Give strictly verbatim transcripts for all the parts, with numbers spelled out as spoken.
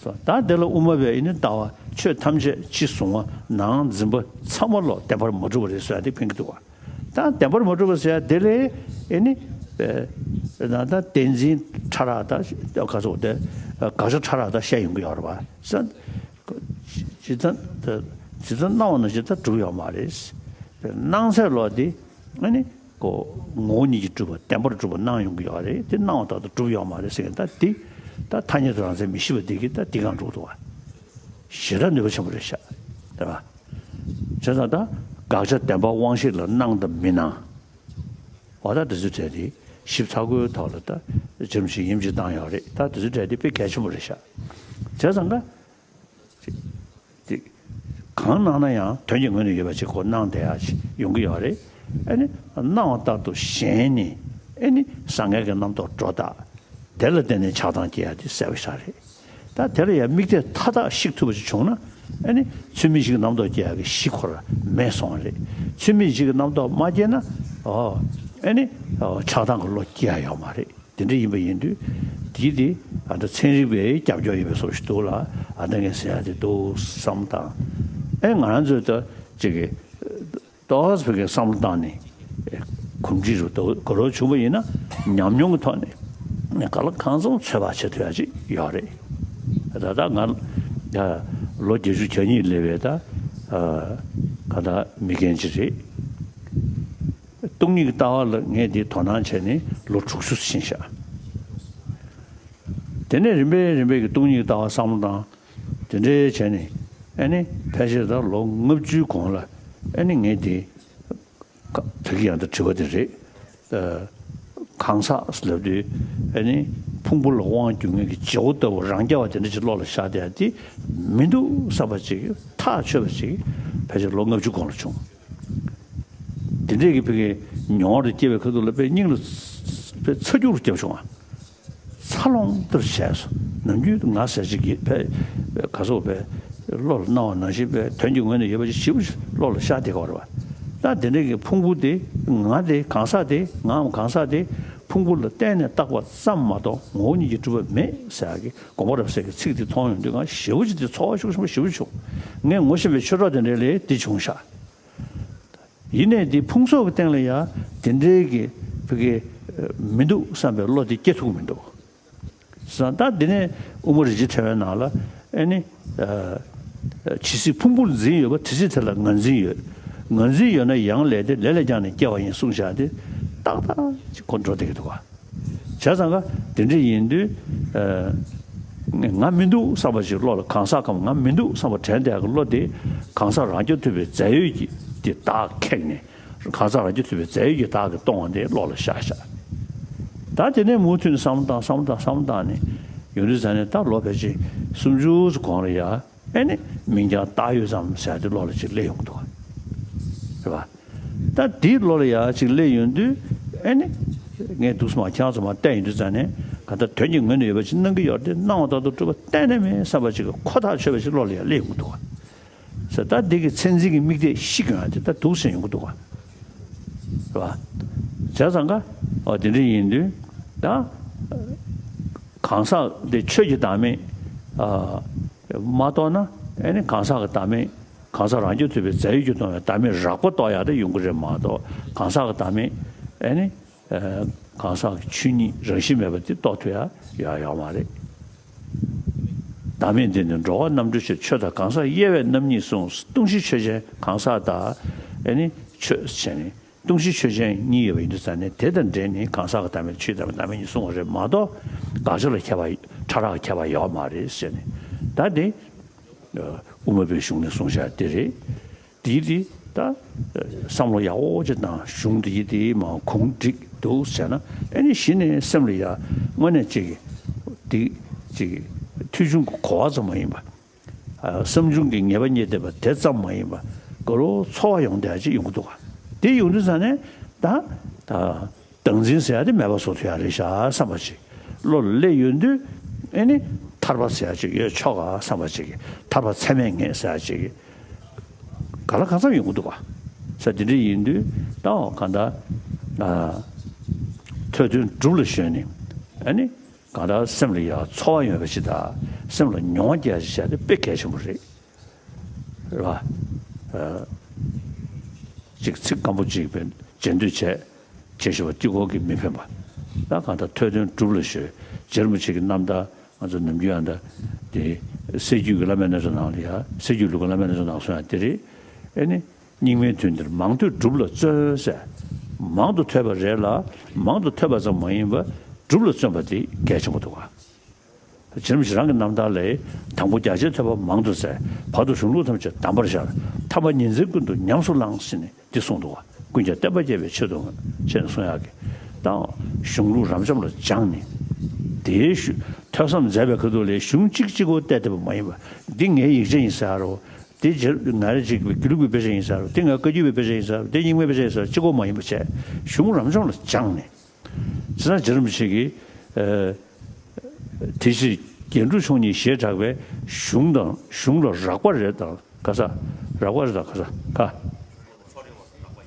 ད་དེ་ལ་དབུ་མ་པས་ཨེ་ནི་ལྟ་བ་ཆོས་ཐམས་ཅད་ཕྱི་གཟུང་བ་ནང་འཛིན་པ་ཚང་མ་ལོག་བདེན་པར་མ་གྲུབ་པ་རེད་ཟེར་ཡ་དེ་ཕན་གྱི་འདུག་བ། ད་བདེན་པར་མ་གྲུབ་པ་ཟེར་ཡ་དེ་ལས་ཨེ་ནི་ད་བསྟན་འཛིན་ཕྲ་རགས་དང་ག་ཚོད་དེ་དགག་བྱ་ཕྲ་རགས་དང་བཤད་ཡོང་གི་ཡོད་རེད་བ། ཇི་ལྟར་ཇི་ལྟར་སྣང་བ་ནང་བཞིན་ད་གྲུབ་ཡོད་མ་རེད། སྣང་ཚད་ལོག་དེ་ཨེ་ནི། ཀོ། ངོ་བོ་ཉིད་ཀྱིས་གྲུབ་པ་བདེན་པར་གྲུབ་པ་སྣང་ཡོང་གི་ཡོད་རེད། དེ་སྣང་བ་ལྟར་དུ་གྲུབ་ཡོད་མ་རེད་ཟེར་མཁན་ད་འདི། ད་ཐ་སྙད་དུ་རང་མཚན་མི་ཤེས་པ་འདི་གིས་ད་འདི་གང་འགྲུབ་འདུག་བ། ཞེ་དྲག་ནུས་པ་ཆེན་པོ་རེད་ཤག་རེད་བ། བྱས་ཙང་ད་དགག་བྱ་བདེན་པ་དབང་ཤེས་ལ་སྣང་དང་མི་སྣང་། འོ་ད་འདི་ཚོའི་གྲས་དེ་ཞིབ་ཚགས་པོའི་ཐོག་ལ་ད་རྒྱུན་ཞིག་ཡིན་གཅིག་བཏང་ཡོད་རེད། ད་འདི་ཚོའི་གྲས་དེ་དཔེ་གལ་ཆེན་པོ་རེད་ཤག་བྱས་ཙང་ད། དེ། གང་སྣང་ན་ཡང་དོན་གྱི་ངོས་ནས་ཡོད་པ་ཅིག་ཁོ་སྣང་བསྡད་ཡ་ཅིག་ཡོང་གི་ཡོད་རེད། ཨ་ནི། སྣང་བ་ལྟར་དུ་ཞེན་ནས་ཨ་ནི་བཟང་ངན་གྱི་རྣམ་རྟོག་སྒྲོ་བཏགས། དེ་ལ་བརྟེན་ནས་ཆགས་སྡང་སྐྱེ་ཡ་དེ་གསལ་པོ་ཞིག་རེད། ད་དེ་ལ་ཡང་དམིགས་གཏད་མཐའ་དག་བཤིག་ཐུབ་པ་ཅིག་བྱུང་ན་ཨ་ནི་ཚུལ་མིན་བཞི་གི་རྣམ་རྟོག་སྐྱེ་ཡ་གི་གཞི་ཁོ་རང་མེད་སོང་བ་རེད། ཚུལ་མིན་བཞི་གི་རྣམ་རྟོག་མ་སྐྱེས་ན་ཨོ་ཨ་ནི་ཨོ་ཆགས་སྡང་གི་བློ་སྐྱེ་ཡ་ཡོད་མ་རེད། དེ་འདྲ་ཡིན་པ་ཡིན་དུས་དེའི་དེ་ཨ་ད་ཚན་རིག་པའི་རྒྱབ་སྐྱོར་ཡིན་པའི་བཟོ་ཞིག་འདུག་ལ། ཨ་ད་ངས་ཟེར་ཡ་དེ་འདུག་བསམ་བློ་བཏང་། ཨེ་ང་རང་ཚོས་ད་ཅིག་གི་ཏོག་ཙམ་བོད་སྐད་བསམ་བློ་བཏང་ནས་གོམས་འདྲིས་རུ་འདུག་གོ་རོགས་བྱུང་བ་ཡིན་ན་ཉམས་མྱོང་གི་ཐོག་ནས་ག་ལ་གང་འཚམ་ཚོད་དཔག་བྱེད་ཐུབ་ཡ་ཅིག་ཡོད་རེད། ད་ལྟ་ང་ལོ་བརྒྱད་ཅུ་གྱ་གཉིས་སླེབས་པའི་ད་ག་ད་མི་རྒན་ཅིག་རེད། སྟོང་ཉིད་ཀྱི་ལྟ་བ་ལ་ངས་འདི་དོ་སྣང་བྱས་ནས་ལོ་དྲུག་ཅུ་ཕྱིན་ཤག་དེ་ནས་རིམ་པས་རིམ་པས་ཀྱི་སྟོང་ཉིད་ཀྱི་ལྟ་བ་བསམ་བློ་བཏང་། དེ་འདྲའི་བྱས་ནས་ཨ་ནི་ཕལ་ཆེར་ད་ལོ་ལྔ་བཅུའི་གོང་ལ་ཨ་ནི་ངས་འདི་ད་གི་ཡང་ད་དྲི་བ་དེ་རེད། གང་ཟག་ལབ་དུས་ཨ་ནི་ཕུང་པོ་ལ་དབང་སྒྱུར་མཁན་གྱི་བྱེད་པོ་ལྟ་བུ་རང་རྐྱ་བ་དེ་འདྲ་ཅིག་བློ་ལ་ཤར་བསྡད་ཡ་དེ་མི་འདུག་བསམ་པ་ཅིག་ཐག་ཆོད་པ་ཅིག་ཕལ་ཆེར་ལོ་ལྔ་བཅུ་གོང་ལ་བྱུང་། དེ་འདྲས་ཀྱི་ཕ་གི་མྱོང་བ་དང་སྐྱེ་བའི་ཁ་ཐུག་ལ་དཔེ་སྙིང་ལ་དཔེ་ཚ་རྒྱུག་རུ་བརྒྱབ་བྱུང་བ། འཚར་ལོངས་ལྟར་བྱས་སོ། ནམ་རྒྱུན་ང་ཟེར་ཅིག་གིས་དཔེ་ག་སོགས་དཔེ་བློ་ལ་སྣང་བ་ནང་བཞིན་དཔེ་དོན་གྱི་ངོས་ནས་ཡོད་པ་ཞིག་ཞིབ་བློ་ལ་ཤར་བསྡད་ཀྱི་ཡོད་རེད་བ། ད་དེ་འདྲས་ཀྱི་ཕུང་པོ་དེ་ང་དེ་གང་ཟག་དེ་ངའམ་གང་ཟག་དེ་ཕུང་པོ་ལ་གཏན་ནས་བཏགས་པ་ཙམ་མ་གཏོགས་ངོ་བོ་ཉིད་ཀྱིས་གྲུབ་པ་མེད་ཟེར་ཡ་གི་དགོངས་པ་རབ་གསལ་གྱི་ཚིག་དེ་མཐོང་ཡོང་དུས་ང་ཞེ་པོ་ཅིག་དེ་ཚོར་བ་ཤུགས་ཆེན་པོ་ཞེ་པོ་བྱུང་། ངས་ངོ་ཤེས་པའི་ཆོས་གྲོགས་དེ་འདྲས་ལས་དེ་བྱུང་ཤག་ཡིན་ནའི་དེ་ཕུང་སོགས་ཀྱི་སྟེང་ལ་ཡང་དེ་འདྲའི་གི་ཕ་གི་མི་འདུག་བསམ་པའི་བློ་དེ་སྐྱེ་ཐུབ་ཀྱི་མི་འདུག་བསམ། ད་འདི་ནས་དབུ་མ་རིན་ཆེན་ཕྲེང་བའི་ནང་ལ་ཨེ་ནི། ཇི་སྲིད་ཕུང་པོར་འཛིན་ཡོད་པ་དེ་སྲིད་དེ་ལ་ངར་འཛིན་ཡོད། ངར་འཛིན་ཡོད་ན་ཡང་ལས་དེ་ལས་ལས་ཀྱང་ནས་སྐྱེ་བ་ཡིན་གསུངས་བཞག་དེ་ཏག་ཏག་ཅིག་གོ་འགྲོ་བསྡད་ཀྱི་འདུག་ག་བྱས་ཙང་ཀ་དེ་འདྲ་ཡིན་དུས། ང་མི་འདུག་བསམ་པ་ཞིག་བློ་ལ་གང་ཟག་གམ་ང་མི་འདུག་བསམ་པ་དྲན་བསྡད་ཀྱི་བློ་དེ་གང་ཟག་རང་རྐྱ་ཐུབ་པའི་རྫས་ཡོད་ཀྱི་དེ་བདག་ཁེགས་ནས་གང་ཟག་རང་རྐྱ་ཐུབ་པའི་རྫས་ཡོད་ཀྱི་བདག་གིས་སྟོང་བ་དེ་བློ་ལ་ཤར་ཤག་ད་དེ་ནས་མུ་མཐུད་ནས་བསམ་བློ་བཏང་བསམ་བློ་བཏང་བསམ་བློ་བཏང་ནས་ཡོང་དུས་ཙ་ནས་ད་ལོ་ཕལ་ཆེར་སུམ་ཅུ་ཙམ་གོང་ལ་ཡ། ཨེ་ནི་མིང་རྐྱང་བཏགས་ཡོད་ཙམ་ཟེར་ཏེ་བློ་ལ་ཅིག་སླེབས་ཡོང་གི་འདུག་ག་རེད་བ། ད་དེའི་བློ་ལ་ཡ་ཅིག་སླེབས་ཡོང་དུས་ཨེ་ནི་ངས་འདུག་སེ་མ་ཁྱེད་རང་ཚོ་མ་བལྟས་ཡོང་དུས་ཙ་ནས་ག་ད་དོན་གྱི་ངོས་ནས་ཡོད་པ་ཅིག་སྣང་གི་ཡོད་རེད་དེ་སྣང་བ་ལྟར་དུ་གྲུབ་པ་གཏན་ནས་མེད་བསམ་པ་ཅིག་གི་ཁོ་ཐག་ཆོད་པ་ཅིག་བློ་ལ་ཡ་སླེབས་ཡོང་གི་འདུག་ག་ཟེར། ད་འདི་གི་མཚན་འཛིན་གྱི་དམིགས་གཏད་བཤིག་ཡོང་ཡ་དེ་ད་འདུག་སེ་ཡོང་གི་འདུག་ག་རེད་བ། བྱས་ཙང་ཀ་ཨོ་དེ་འདྲ་ཡིན་དུས་ད། གང་ཟག་འདི་ཆོས་ཀྱི་བདག་མེད། ཨ། མ་རྟོགས་ན་ཨེ་ནི་གང་ཟག་གི་བདག་མེད། གང་ཟག་རང་རྐྱ་ཐུབ་པའི་རྫས་ཡོད་ཀྱིས་སྟོང་བའི་བདག་མེད་རགས་པ་རྟོགས་ཡག་དེ་ཡོང་གི་རེད་མ་གཏོགས་གང་ཟག་གི་བདག་མེད་ཨེ་ནི། ཨ། གང་ཟག་གི་ཆོས་ཉིད་རང་བཞིན་མེད་པ་དེ་རྟོགས་ཐུབ་ཡག་ཡོད་ཡོད་མ་རེད། བདག་མེད་འདི་ནི་འགྲོ་བ་རྣམ་གྲོལ་ཕྱིར་ཆོས་དང་གང་ཟག་དབྱེ་བས་རྣམ་གཉིས་གསུངས། སྟོང་གཞི་ཆོས་ཅན་གང་ཟག་དང་ཨེ་ནི་ཆོས་བྱས་ནས། སྟོང་གཞི་ཆོས་ཅན་གཉིས་ཡོད་པ་ཡིན་དུས་ཙང་ནས་དེ་དང་འབྲེལ་ནས་གང་ཟག་གི་བདག་མེད་ཆོས་ཀྱི་བདག་མེད་བདག་མེད་གཉིས་གསུངས་པ་རེད་མ་གཏོགས་དགག་བྱ་ལ་ཁྱད་པར་ཕྲ་རགས་ཁྱད་པར་ཡོད་མ་རེད་ཟེར་ནས་ད་དེ་དབུ་མ་པའི་གཞུང་ནས་གསུངས་བཞག་དེ་རེད། དེའི་དེ་ད་བསམ་བློ་ཡག་པོ་ཅིག་བཏང་གཞུང་དེ་དེ་མ་གུང་འགྲིག་འདུག་ཟེར་ན་ཨེ་ནི་གཞི་ནས་སེམས་ལ་ཡ་དངོས་གནས་ཅིག་དེ་ཅིག་ཐོས་བྱུང་གི་གོ་བ་ཙམ་མ་ཡིན་པ། བསམ་བྱུང་གི་ངེས་པ་རྙེད་བསྡད་པ་དེ་ཙམ་མ་ཡིན་པ་དགའ་རོགས་ཚོར་བ་ཡོང་བསྡད་ཅིག་ཡོང་གི་འདུག་ག་དེ་ཡོང་དུས་ཙང་ནས་ད་བདག་འཛིན་ཟེར་ཡ་དེ་མེད་པ་བཟོ་ཐུབ་ཡ་རེད་ཤག་བསམ་པ་ཅིག་བློ་ལ་སླེབས་ཡོང་དུས་ཨེ་ནི་ཐར་པ་ཟེར་ཡ་ཅིག་ཡོད་ཆོག་ག་བསམ་པ་ཅིག་ཐར་པ་ཚད་མས་ངེས་ཟེར་ཡ་ཅིག་ག་ལ་གང་འཚམ་ཡོང་གི་འདུག་ག་ས་དེ་འདྲ་ཡིན་དུས་ད་གང་ལྟར་ཐོས་དོན་སྒྲུབ་ལ་ཞོན་ནས་ཨེ་ནི། གང་ལྟར་སེམས་ལ་ཡང་ཚོར་བ་ཡོད་པ་ཞིག་དང་ སེམས་ལ་མྱོང་བ་སྐྱེ་ཡ་ཞིག་བྱས་ཏེ་དཔེ་གལ་ཆེན་པོ་རེད། རེད་བ། ཨ། ཅིག་ཚིག་སྐམ་པོ་ཅིག་བྱེད་འདོད་བྱས། བྱེད་ཞུ་བ་གཅིག་པོ་གིས་མི་ཕན་པ། ད་གང་ལྟར་ཐོས་དོན་སྒྲུབ་ལ་གཞོལ། རྗེ་རིན་པོ་ཆེ་གི་རྣམ་ཐར་ང་ཚོ་ནམ་རྒྱུན་ཡང་ད་དེ་སྲད་རྒྱུད་ཀྱི་བླ་མའི་རྣལ་འབྱོར་ནང་ལ་ཡ། སྲད་རྒྱུད་ལུགས་ཀྱི་བླ་མའི་རྣལ་འབྱོར་ནང་གསུངས་ཡ་དེ་རེད། ཨེ་ནི། རྙིང་མའི་དོན་འདིར་མང་ཐོས་སྒྲུབ་ལ་བརྩོན་ཟེར། མང་དུ་ཐོས་པ་རེད་ལ། མང་དུ་ཐོས་པ་ཙམ་མ་ཡིན་པར་སྒྲུབ་ལ་བརྩོན་པ་དེ་གལ་ཆེན་པོ་འདུག་ག། རྗེ་རིན་པོ་ཆེ་རང་གི་རྣམ་ཐར་ལས། དང་པོ་རྒྱ་ཆེར་ཐོས་པ་མང་དུ་བཙལ། བར་དུ་གཞུང་ལུགས་ཐམས་ཅད་གདམས་པར་ཤར། ཐ་མ་ཉིན་མཚན་ཀུན་ཏུ་ཉམས་སུ་བླངས་ཟེར་ནས་འདི་གསུངས་འདུག་ག། ཀུན་ཀྱང་བསྟན་པ་རྒྱས་པའི་ཆེད་དུ་བྱས་ནས་གསུང་ཡག་གི། ད་གཞུང་ལུགས་རབ་འབྱམས་ལ་སྦྱངས་ནས། དེའི་གཞུ་ཐོས་བསམ་མཛད་པའི་ཁ་ཐུག་ལས་གཞུང་གཅིག་གཅིག་པོ་བལྟས་བསྡད་པ་མ་ཡིན་པ། འདི་ངའི་ཡིག་ཆ་ཡིན་ཟེར་ཡ་རོ། དེ་རྗེ་ང་རེ་གཅིག་གི་དགེ་ལུགས་པའི་དཔེ་ཆ་ཡིན་ཟེར་རོ། དེ་ང་བཀའ་བརྒྱུད་པའི་དཔེ་ཆ་ཡིན་ཟེར་རོ། དེ་རྙིང་མའི་དཔེ་ཆ་ཡིན་ཟེར་རོ། གཅིག་པོ་མ་ཡིན་པ་བྱས། གཞུང་རབ་འབྱམས་ལ་སྦྱངས་ནས། བྱས་ཙང་རྗེ་རིན་པོ་ཆེ་གིས། ཨ། དེ་ཕྱིར་རྒྱན་དྲུག་མཆོག་གཉིས་ཞེས་གྲགས་པའི་གཞུང་དང་། གཞུང་ལ་རགས་པ་རེ་དང་། ག་ས། རགས་པ་རེ་དང་། ག་ས། ག་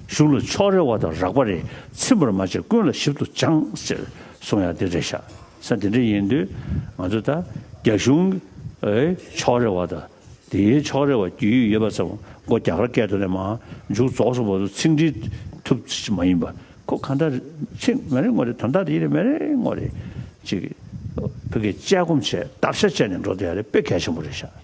གཞུང་ལ་ཕྱོགས་རེ་བ་དང་རགས་པ་རེ། ཚིམ་པར་མ་བྱས་ཀུན་ལ་ཞིབ་ཏུ་སྦྱངས་ཟེར་གསུང་ཡ་དེ་རེད་ཤག། ས་དེ་འདྲ་ཡིན་དུས་ང་ཚོ་ད་རྒྱ་གཞུང་། ཨེ། ཕྱོགས་རེ་བ་དང་། དེའི་ཕྱོགས་རེ་བ་རྒྱུས་ཡོད་པ་ཙམ་མགོ་རྒྱ་གར་སྐད་དུ་ནས་མར་མཇུག་རྫོགས་སོང་བར་དུ་ཚིག་འགྲེལ་ཐུབ་ཅིག་མ་ཡིན་པ། ཁོ་གང་ལྟར་ཚིག་མ་རེད་དངོས་རེད། དོན་དག་དེ་ཡིན་རེད་མ་རེད་དངོས་རེད། ཅིག་བོད་སྐད་དཔྱད་སྒོམ་བྱས། བརྡར་ཤ་བཅད་ནས་འགྲོ་བསྡད་ཡ་རེད། དཔེ་གལ་ཆེན་པོ་རེད་ཤག།